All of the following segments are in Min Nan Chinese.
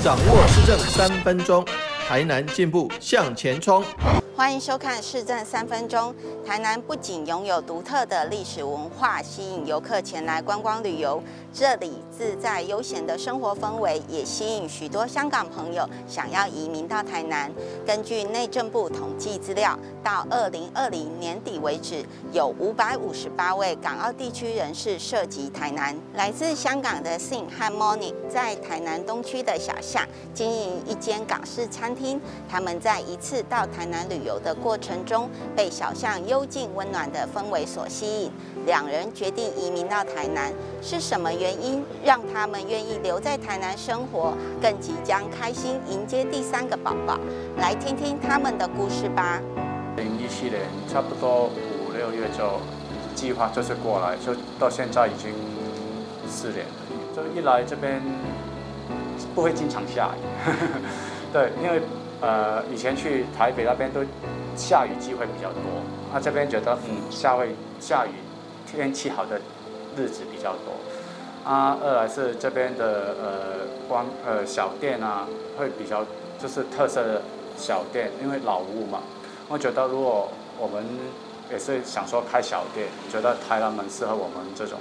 掌握市政3分钟，台南进步向前冲。歡迎收看市政三分鐘。台南不僅擁有獨特的歷史文化，吸引遊客前來觀光旅遊，這裡自在悠閒的生活氛圍也吸引許多香港朋友想要移民到台南。根據內政部統計資料，到2020年底為止，有558位港澳地區人士設籍台南。來自香港的 Sing 和 Moni 在台南東區的小巷經營一間港式餐廳。他們在一次到台南旅遊的過程中，被小巷幽靜溫暖的氛圍所吸引，兩人決定移民到台南。是什麼原因讓他們願意留在台南生活，更即將開心迎接第三個寶寶？來聽聽他們的故事吧。2017年差不多五六月就計劃就是過來，就到現在已經4年了。就一來這邊不會經常下雨，對，因為以前去台北那邊都下雨機會比較多，啊這邊覺得下雨天氣好的日子比較多。啊，二來是這邊的光小店啊，會比較就是特色的小店，因為老屋嘛。我覺得如果我們也是想說開小店，覺得台南蠻適合我們這種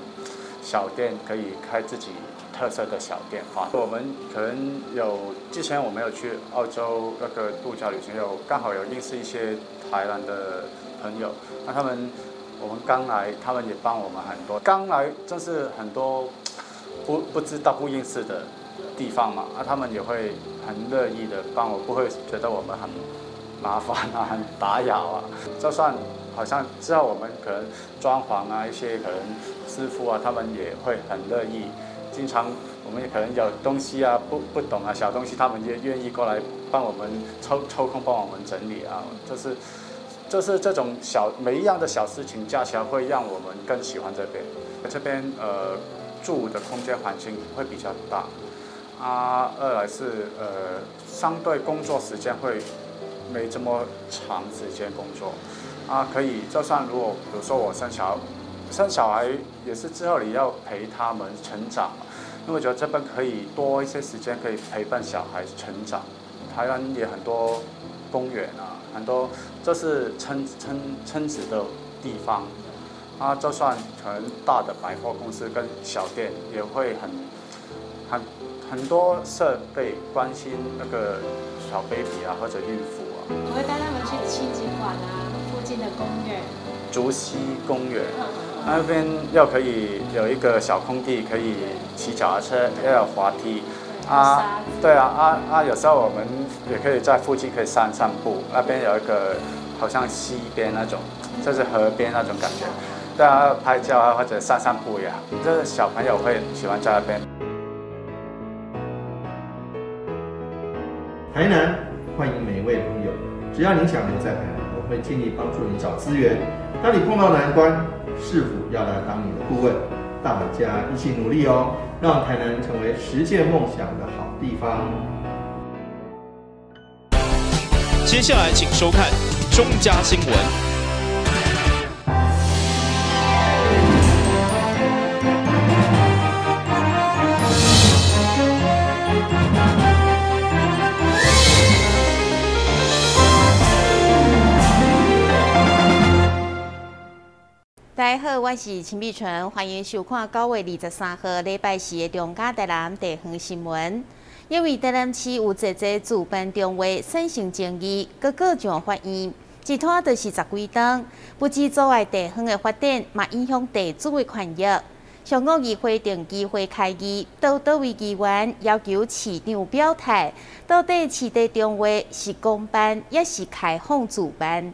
小店，可以開自己特色的小店。我們可能有之前我們有去澳洲那個度假旅行，有剛好有認識一些台南的朋友，那他們我們剛來，他們也幫我們很多。剛來真是很多不知道不認識的地方嘛，啊，他們也會很樂意的幫我，不會覺得我們很麻煩啊，很打擾啊。就算好像之後我們可能裝潢啊，一些可能師傅啊，他們也會很樂意。經常我們也可能有東西啊，不懂啊，小東西，他們也願意過來幫我們抽空幫我們整理啊，就是這種小每一樣的小事情加起來，會讓我們更喜歡這邊。這邊住的空間環境會比較大，啊，二來是相對工作時間會沒這麼長時間工作，啊，可以就算如果比如說我生小孩也是之後你要陪他們成長，因為我覺得這邊可以多一些時間可以陪伴小孩成長。台灣也很多公園啊，很多這是親子的地方，啊，就算可能大的百貨公司跟小店也會很多設備關心那個小 baby 啊或者孕婦啊。我會帶他們去親子館啊，附近的公園。竹溪公園那邊又可以有一個小空地，可以騎腳踏車，又有滑梯。啊，對啊，啊，有時候我們也可以在附近可以散散步，那邊有一個好像溪邊那種，就是河邊那種感覺，對啊，拍照啊或者散散步也好，就是小朋友會喜歡在那邊。台南歡迎每一位朋友，只要您想留在台南，我會盡力幫助你找資源。當你碰到難關，市府要來當你的顧問，大家一起努力哦，讓台南成為實踐夢想的好地方。接下來請收看中嘉新聞。大家好，我是陳美純，歡迎收看9月23號禮拜四的中嘉台南地方新聞。因為台南市有濟濟自辦重劃產生爭議，閣告上法院，一拖就是十幾冬，不止阻礙地方的發展，嘛影響地主的權益。上個議會定期會開議，到佗位議員要求市長表態，到底市地重劃是公辦，抑是開放自辦？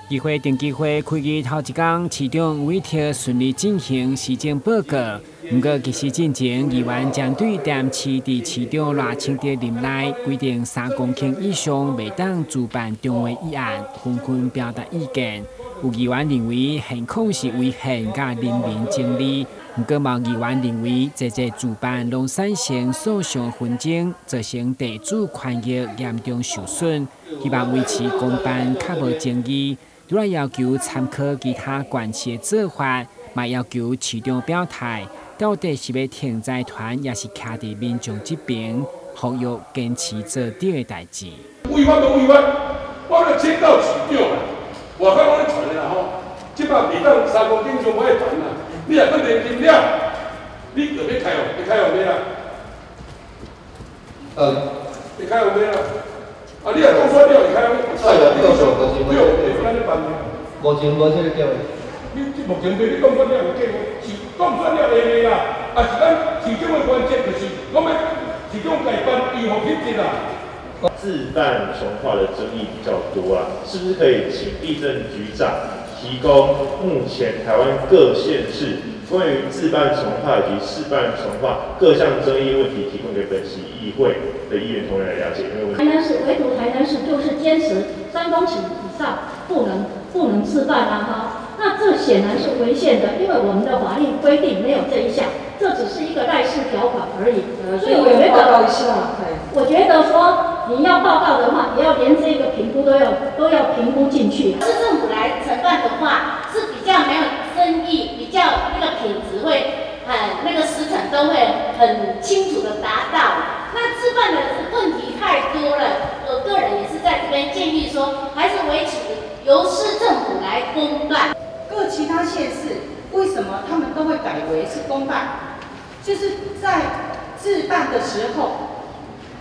議會定期會開議頭一工，市長委託順利進行施政報告。毋過，其實進前議員針對台南市佇市長賴清德任內規定3公頃以上袂當自辦重劃議案，紛紛表達意見。有議員認為現況是違憲佮人民爭議，毋過嘛有議員認為濟濟自辦攏產生訴訟紛爭，造成地主權益嚴重受損，希望維持公辦較無爭議。除了要求參考其他縣市的做法，嘛要求市長表態，到底是欲聽財團，抑是徛佇民眾這邊，呼籲堅持做對的代誌。違法就違法，我咧請教市長啦，外口攏咧傳的啦吼，這擺袂當3公頃就無愛談啦，你若閣連任了，你就欲開放，欲開放咩啦？欲開放咩啦？啊，你若講選了，會開放咩？對，會按呢辦的。目前無這个計劃。你這目前對你講選了有計劃，是講選了會的啦，啊是咱市長的原則就是講欲市長家辦，維護品質啦。自辦重劃的爭議比較多啊，是不是可以請地政局長提供目前台灣各縣市關於自辦重劃以及市辦重劃各項爭議問題，提供給本席議會的議員同仁來了解？因為台南市唯獨台南市就是堅持3公頃以上不能自辦啊哈，那這顯然是違憲的，因為我們的法律規定沒有這一項，這只是一個賴事條款而已。所以我覺得說你要報告的話，也要連這個評估都要評估進去。市政府來承辦的話，是比較沒有爭議，比較那個品質會很那個時程都會很清楚的達到。那自辦的問題太多了，我個人也是在這邊建議說，還是維持由市政府來公辦。各其他縣市為什麼他們都會改為是公辦？就是在自辦的時候，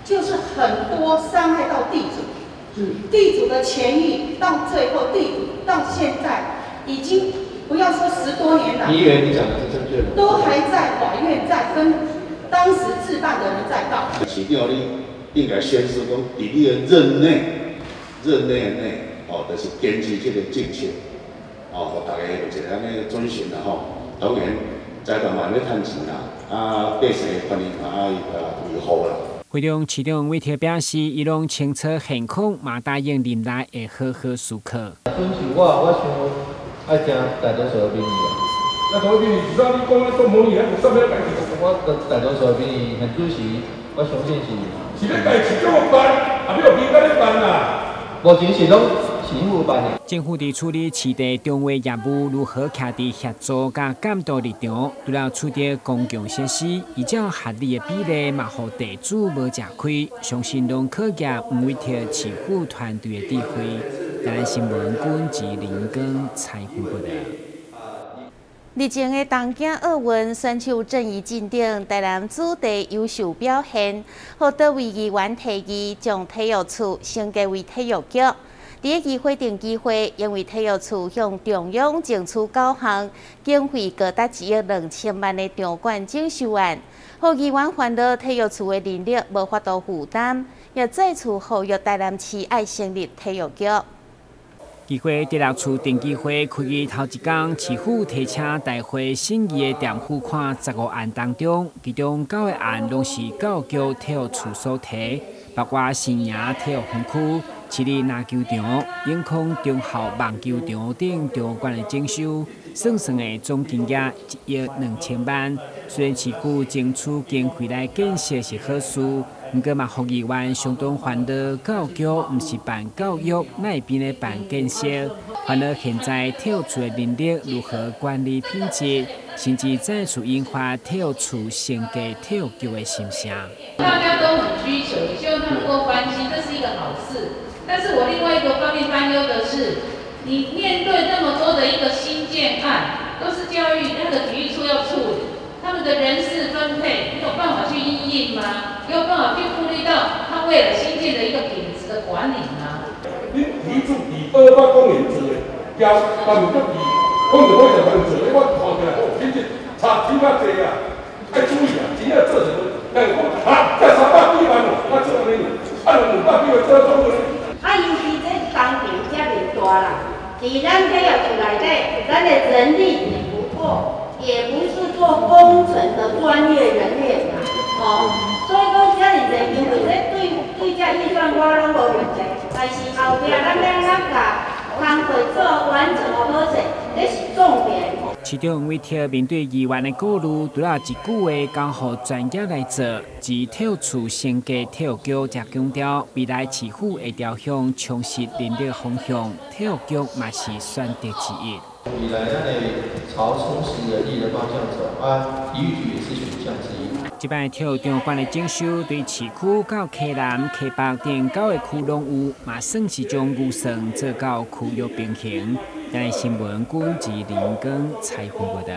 就是很多傷害到地主，地主的權益到最後，地主到現在已經不要說10多年了。議員，你講的是正確的。都還在法院在跟當時自辦的人在告。市長，你應該宣示講，佇你的任內，哦，就是堅持這個政策，哦，予大家有一个按呢遵循啦吼。當然，財團嘛欲趁錢啦，啊，百姓的權利嘛愛維護啦。會中市長韋特表示，伊攏清楚現況，嘛答應任內會好好思考。准是我，我想愛聽大多數的民意啊。大多數民意是啥？你講啊，做模擬，還有啥物改變？我大多數的民意現主時，我相信是。是欲家市長辦，抑欲民間咧辦啦？目前是攏市府辦的。政府佇處理市地重劃業務，如何徛佇協助佮監督立場，除了取得公共設施，依照合理的比例，嘛予地主無食虧，相信攏考驗黃偉哲市府團隊的智慧。台南新聞軍及林根採訪報導。日前的東京奧運選手鄭怡靜等台南子弟優秀表現，予多位議員提議將體育處升格為體育局。佇議會定機會，因為體育處向中央爭取9項經費高達1億2000萬的場館整修案，予議員煩惱體育處的人力無法度負擔，也再次呼籲台南市愛成立體育局。議會第六次定期會開議頭一工，市府提請大會審議的墊付款15案當中，其中9個案攏是教育局體育處所提，包括新營體育園區、市立籃球場、永康中校網球場等場館的整修，算算的總金額1億2000萬。雖然市府爭取經費來建設是好事，毋過嘛，予議員相當煩惱，教育局毋是辦教育，哪會變咧辦建設？煩惱現在體育處的人力如何管理品質，甚至再次引發體育處升格體育局的心聲。大家都很需求，也希望他能夠翻新，這是一個好事。但是我另外一個方面擔憂的是，你面對那麼多的一個新建案，都是教育那個體育處要處理，他們的人事分配，你有辦法去因應嗎？有辦法去顧慮到他為了新建的一個品質的管理嗎？你體育處佇二八公園做的，交他們就佇控制會場做的，我看起來哦，品質差起碼濟啊，愛注意啊，錢要做什麼？人講啊，才300幾萬哦，我做按呢，啊，200幾萬做做呢？啊，尤其這工程遮爾大啦，佇咱體育處內底，咱的人力也不夠，也不是做工程的專業人員啦，哦，所以講遮爾濟經費，這對對這預算我攏無問題，但是後壁咱欲按怎共工課做完整的好勢，這是重點。市長韋特面對議員的顧慮，除了一句話交予專業來做，自體育處升格體育局，則強調未來市府會朝向充實人力方向，體育局嘛是選擇之一。以來，咱會朝充實人力的方向走啊，體育局也是選項之一。這擺體育場館的整修，對市區到溪南、溪北等九个區攏有，嘛算是將預算做到區域平衡。台視新聞軍之林光採訪報道。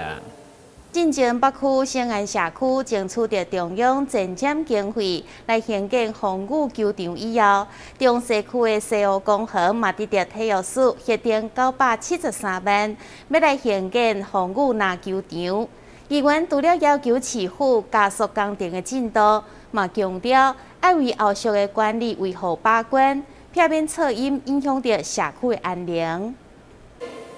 進前北區聖安社區爭取著中央前瞻經費來興建風雨球場以後，中西區的西湖公園嘛得著體育署核定973萬，欲來興建風雨籃球場。議員除了要求市府加速工程的進度，嘛強調愛為後續的管理維護把關，避免噪音影響著社區的安寧。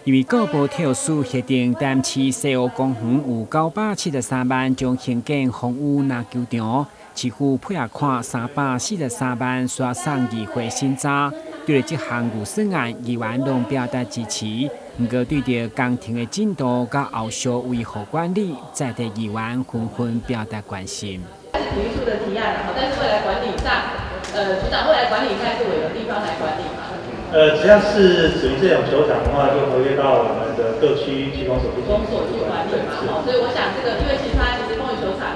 因為告報體育署核定，台南市西湖公園有973萬將興建風雨籃球場，市府配合看343萬需要送議會審查。對這項預算案，議員攏表達支持。毋過對著工程的進度佮後續維護管理，在地議員紛紛表達關心。是體育處的提案，但是未來管理上，局長未來管理應該是委由地方來管理嘛？只要是屬於這種球場的話，就合約到我們的各區區公所去管理嘛。所以我想這個，因為其他其實風雨球場，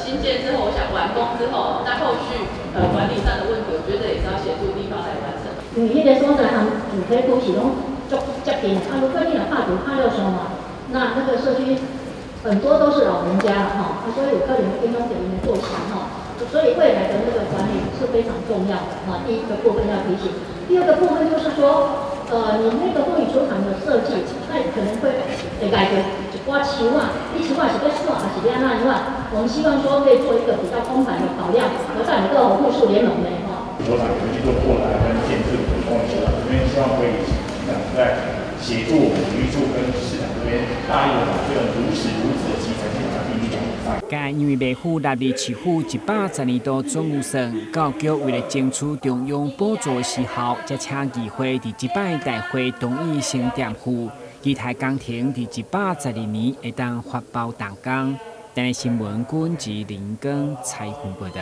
新建之後，我想完工之後，那後續管理上的問題，我覺得也是要協助地方來完成。因為彼个所在和主體區是攏足接近，啊，如果你若拍球拍了傷嘛，那個社區很多都是老人家哈，啊，所以有可能會影響著𪜶的作息哈，所以未來的那個管理是非常重要的哈。第一個部分要提醒，第二個部分就是說，你那個風雨球場的設計，那可能會會改個一寡樹啊，你樹啊是欲剪還是欲按怎樣？我們希望說可以做一個比較通盤的考量，和在那個護樹聯盟的哈。球場回去就過來跟建設股風雨球場這邊，希望可以局長在協助我們體育處跟市長這邊大力的把這個如實如此的基層現場地去講。該因為未符納入市府110年度總預算，教育局為了爭取中央補助時效，才請議會佇這擺大會同意先墊付，期待工程佇112年會當發包動工。台視新聞軍之林光採訪報道。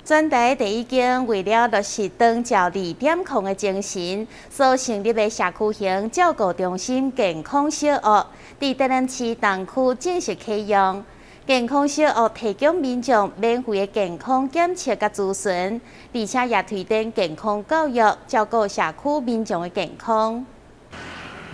全台第一間為了落實長照2.0的精神，所成立的社區型照顧中心健康小屋，佇台南市東區正式啟用。健康小屋提供民眾免費的健康檢測佮諮詢，而且也推展健康教育，照顧社區民眾的健康。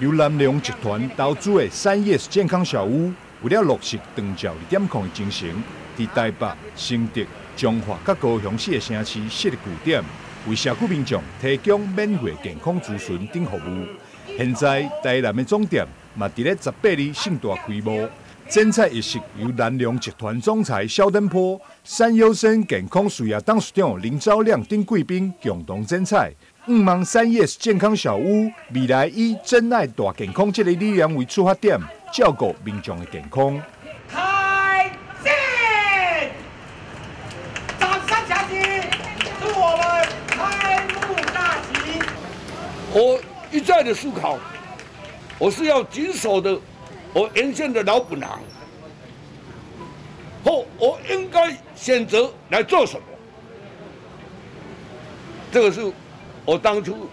由南良集團投資的三葉健康小屋，為了落實長照2.0的精神，佇台北、新竹、彰化佮高雄四个城市設立據點，為社區民眾提供免費健康諮詢等服務。現在台南的總店嘛，佇咧18日盛大開幕。剪彩儀式由南良集團總裁蕭登坡、三優生健康事業董事長林昭亮等貴賓共同剪彩。向望三葉健康小屋未來以珍愛大健康這个理念為出發點，照顧民眾的健康。開建，掌聲響起，祝我們開幕大吉。我一再的思考，我是要謹守的我原先的老本行，或我應該選擇來做什麼？這個是我當初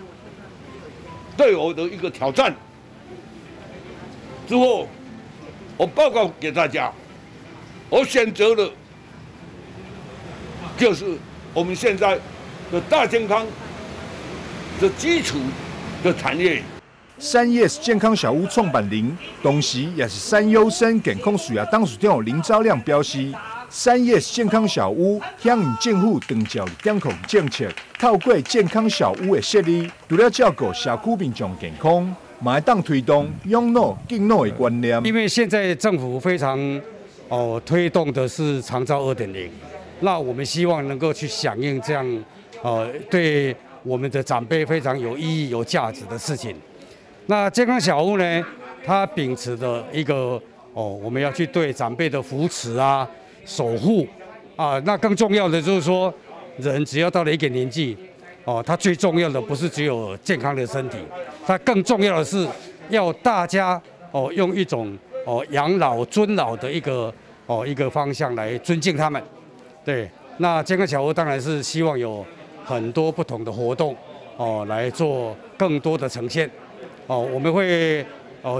對我的一個挑戰。之後，我報告給大家，我選擇的，就是我們現在的大健康的基礎的產業。三葉健康小屋創辦人，同時也是三優生健康事業董事長林昭亮表示，三葉健康小屋響應政府長照2.0政策，透過健康小屋的設立，除了照顧社區民眾健康，嘛會當推動養老敬老的觀念。因為現在政府非常推動的是長照2.0，那我們希望能夠去響應這樣對我們的長輩非常有意義、有價值的事情。那健康小屋呢，它秉持的一個我們要去對長輩的扶持啊、守護啊，那更重要的就是說，人只要到了一個年紀，他最重要的不是只有健康的身體，他更重要的是要大家用一種養老尊老的一個一個方向來尊敬他們。對，那健康小屋當然是希望有很多不同的活動來做更多的呈現。我們會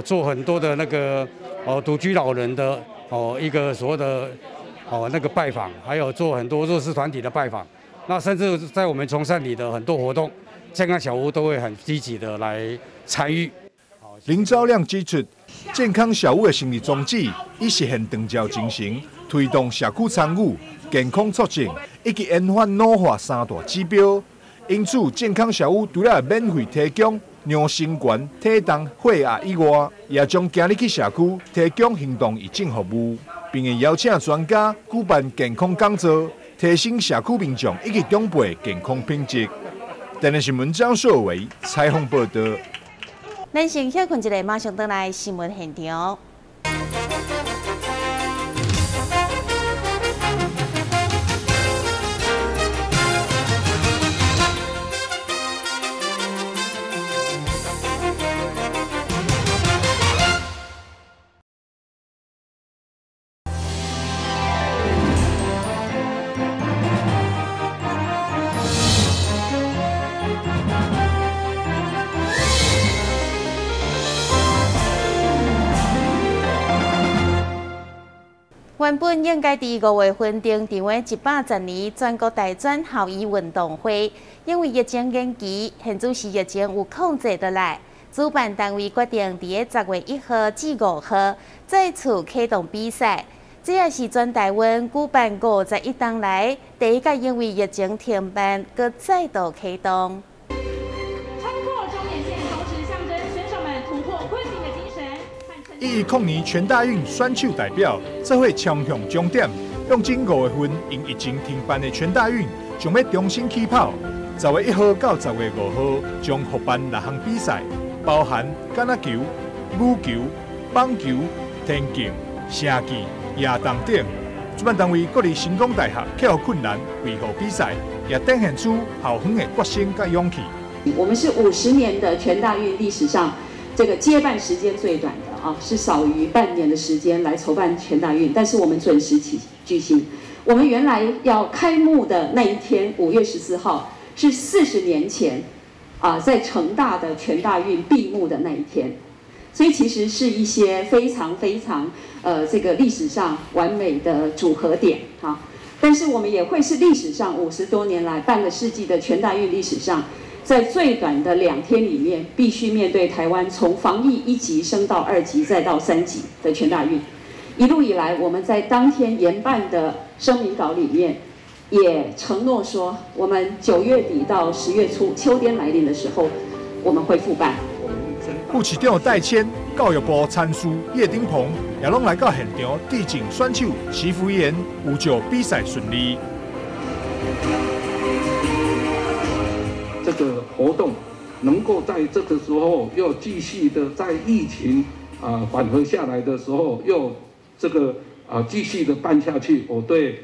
做很多的那個獨居老人的一個所謂的那個拜訪，還有做很多弱勢團體的拜訪。那甚至在我們崇善里的很多活動，健康小屋都會很積極的來參與。林昭亮指出，健康小屋的成立宗旨，以實現長照精神，推動社區參與、健康促進以及延緩老化三大指標。因此，健康小屋除了免費提供量身懸、體重、血壓以外，也將行入去社區提供行動義診服務，並會邀請專家舉辦健康講座，提升社區民眾以及長輩健康品質。台南新聞張碩偉採訪報道。咱先歇睏一下，馬上轉來新聞現場。原本應該佇5月份登場的110年全國大專校園運動會，因為疫情延期，現在是疫情有控制落來，主辦單位決定佇個10月1號至5號再次啟動比賽。這也是全台灣舉辦51冬來第一屆因為疫情停辦，閣再度啟動。110年全大運選手代表做伙衝向終點，用今5月份因疫情停辦的全大運將欲重新起跑。10月1號到10月5號將復辦6項比賽，包含橄欖球、羽球、網球、田徑、射擊、亞動等。主辦單位國立成功大學克服困難維護比賽，也展現出校方的決心佮勇氣。我們是50年的全大運歷史上，這個接辦時間最短的啊，是少於半年的時間來籌辦全大運，但是我們準時舉行。我們原來要開幕的那一天，5月14號，是40年前，啊，在成大的全大運閉幕的那一天，所以其實是一些非常非常這個歷史上完美的組合點哈。但是我們也會是歷史上50多年來半個世紀的全大運歷史上，在最短的2天裡面，必須面對台灣從防疫1級升到2級，再到3級的全大運。一路以來，我們在當天研辦的聲明稿裡面，也承諾說，我們9月底到10月初，秋天來臨的時候，我們會復辦。副市長戴謙、教育部參事葉丁鵬也攏來到現場致敬選手徐福言，預祝比賽順利。這個活動能夠在這個時候又繼續的在疫情緩和下來的時候，又這個繼續的辦下去，我對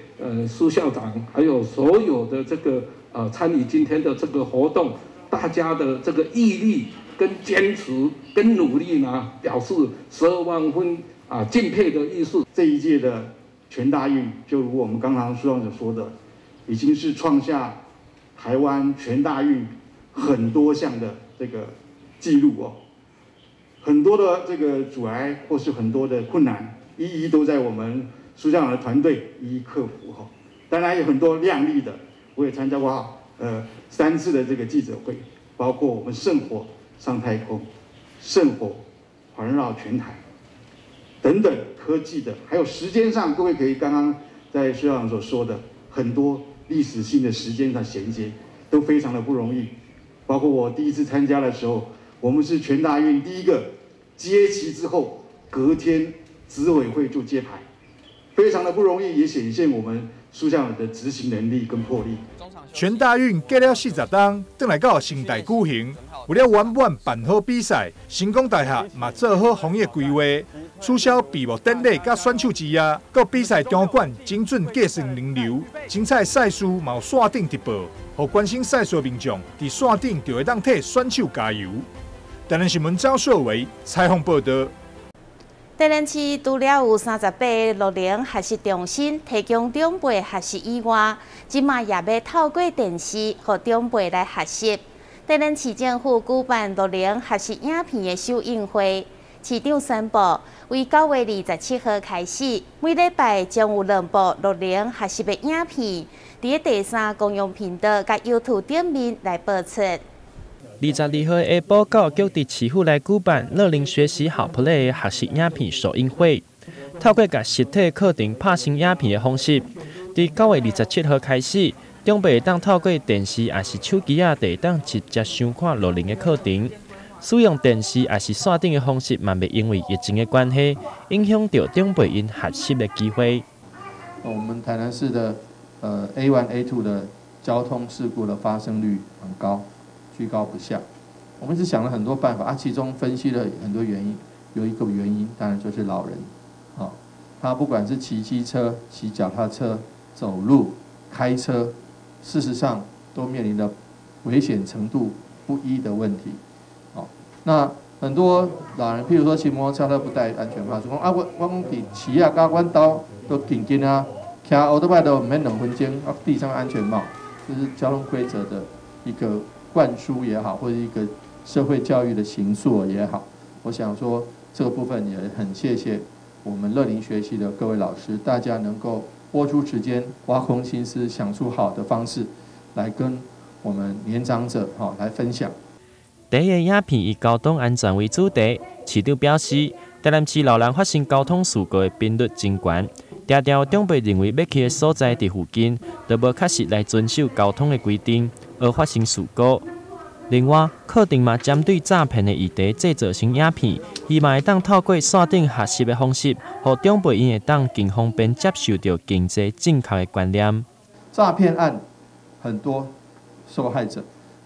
蘇校長還有所有的這個參與今天的這個活動，大家的這個毅力跟堅持跟努力呢，表示12萬分敬佩的意思。這一屆的全大運，就如我們剛剛蘇校長說的，已經是創下台灣全大運很多項的這個記錄哦，很多的這個阻礙或是很多的困難，一一都在我們蘇校長的團隊一一克服哈。當然有很多亮麗的，我也參加過3次的這個記者會，包括我們聖火上太空、聖火環繞全台等等科技的，還有時間上，各位可以剛剛在蘇校長所說的很多歷史性的時間上銜接都非常的不容易，包括我第一次參加的時候，我們是全大運第一個接旗之後，隔天執委會就揭牌，非常的不容易，也顯現我們蘇校長的執行能力跟魄力。全大運隔了40冬，轉來到成大舉行，為了圓滿辦好比賽，成功大學嘛做好防疫規劃，取消閉幕典禮佮選手之夜，閣比賽場館精準計算人流，精彩賽事嘛有線頂直播，予關心賽事的民眾佇線頂就會當替選手加油。台南新聞張碩偉採訪報道。台南市除了有38個樂齡學習中心提供長輩學習以外，這馬也欲透過電視，予長輩來學習。台南市政府舉辦樂齡學習影片的首映會，市長宣布，為9月27號開始，每禮拜將有兩部樂齡學習的影片，佇第三公用頻道佮 YouTube 頂面來播出。22號下晡，教育局佇市府來舉辦樂齡學習好 play 的學習影片首映會，透過共實體課程拍成影片的方式，佇9月27號開始，長輩會當透過電視抑是手機仔，就會當直接收看樂齡的課程。使用電視抑是線頂的方式，嘛袂因為疫情的關係，影響著長輩𪜶學習的機會。我們台南市的A1 A2 的交通事故的發生率很高，居高不下。我們一直想了很多辦法啊，其中分析了很多原因，有一個原因當然就是老人，啊，他不管是騎機車、騎腳踏車、走路、開車，事實上都面臨的危險程度不一的問題。哦，那很多老人，譬如說騎摩托車都不戴安全帽，就講啊，我講佇騎啊，佮阮兜都近近啊，騎歐多擺都毋免2分鐘，啊，戴上安全帽，這是交通規則的一個灌輸也好，或者一個社會教育的形塑也好，我想說這個部分也很謝謝我們樂齡學習的各位老師，大家能夠撥出時間，挖空心思，想出好的方式，來跟我們年長者哈來分享。第一个影片以交通安全為主題，市長表示，台南市老人發生交通事故的頻率真懸，常常有長輩認為欲去的所在佇附近，就無確實來遵守交通的規定，而發生事故。另外，課程嘛針對詐騙的議題製作成影片，希望會當透過線頂學習的方式，予長輩𪜶會當更方便接受著經濟正確的觀念。詐騙案很多受害者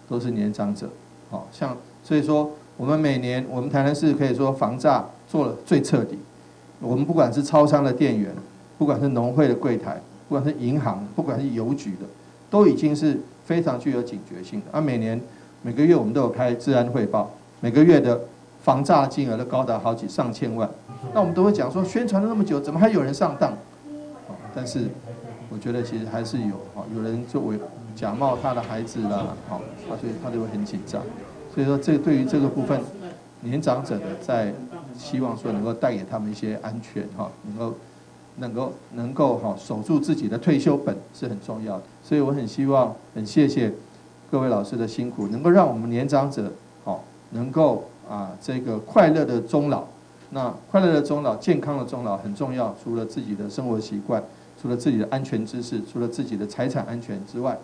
都是年長者，好像所以說，我們每年我們台南市可以說防詐做了最徹底。我們不管是超商的店員，不管是農會的櫃檯，不管是銀行，不管是郵局的，都已經是非常具有警覺性的。啊，每年每個月我們都有開治安匯報，每個月的防詐金額都高達好幾上千萬。那我們都會講說，宣傳了那麼久，怎麼還有人上當？但是我覺得其實還是有，有人作為假冒他的孩子啦，好，所以他就會很緊張。所以說，這對於這個部分年長者的，在希望說能夠帶給他們一些安全，哈，能夠哈守住自己的退休本是很重要的。所以我很希望，很謝謝各位老師的辛苦，能夠讓我們年長者，好，能夠啊這個快樂的終老。那快樂的終老、健康的終老很重要。除了自己的生活習慣，除了自己的安全知識，除了自己的財產安全之外，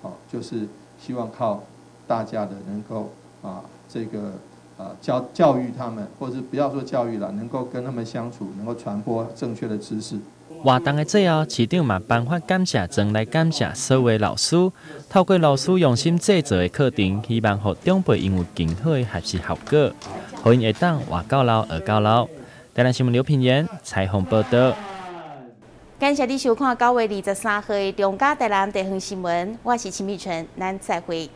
好，就是希望靠大家的能夠啊這個啊教育他們，或者不要說教育了，能夠跟他們相處，能夠傳播正確的知識。活動的最後，市長嘛頒發感謝狀來感謝所有老師，透過老師用心製作的課程，希望予長輩𪜶有更好的學習效果，予𪜶會當活到老學到老。台南新聞劉品言採訪報導。感謝你收看9月23號的中嘉台南地方新聞，我是秦美純，咱再會。